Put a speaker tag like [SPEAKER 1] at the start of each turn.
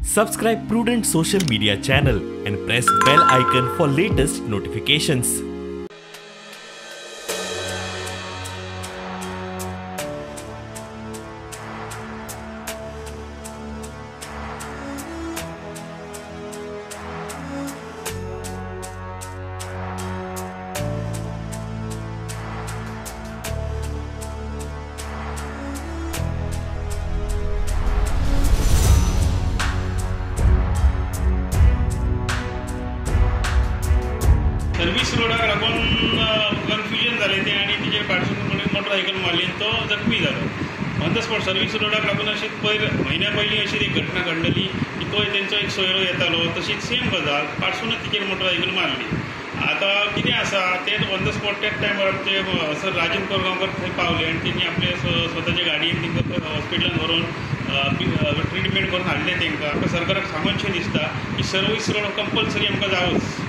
[SPEAKER 1] Subscribe Prudent Social Media channel and press bell icon for latest notifications.
[SPEAKER 2] Service रोडाक लागून confusion जालें तें आनी तेजेर फाटसून कोणी मोटरसायकल मारली आनी तो जखमी जालो. ऑन the spot service रोडाक लागून अशीच पयर म्हयन्या पयलीं अशी एक घटना घडलेली की तो तेंचो एक सोयरो येतालो, तशीच सेम गजाल फाटसूनच तेजेर मोटरसायकल मारली. आतां कितें आसा तें ऑन the spot त्याच टायमार आमचे सर राजन कोरगांवकर थंय पावले आनी तेणी आपले स्वताचे गाडयेन तांकां हॉस्पिटलान व्हरून ट्रिटमेंट करून हाडलें तांकां. आमकां सरकाराक सांगूनशें दिसता की सर्वीस रोड कंपल्सरी आमकां जावच.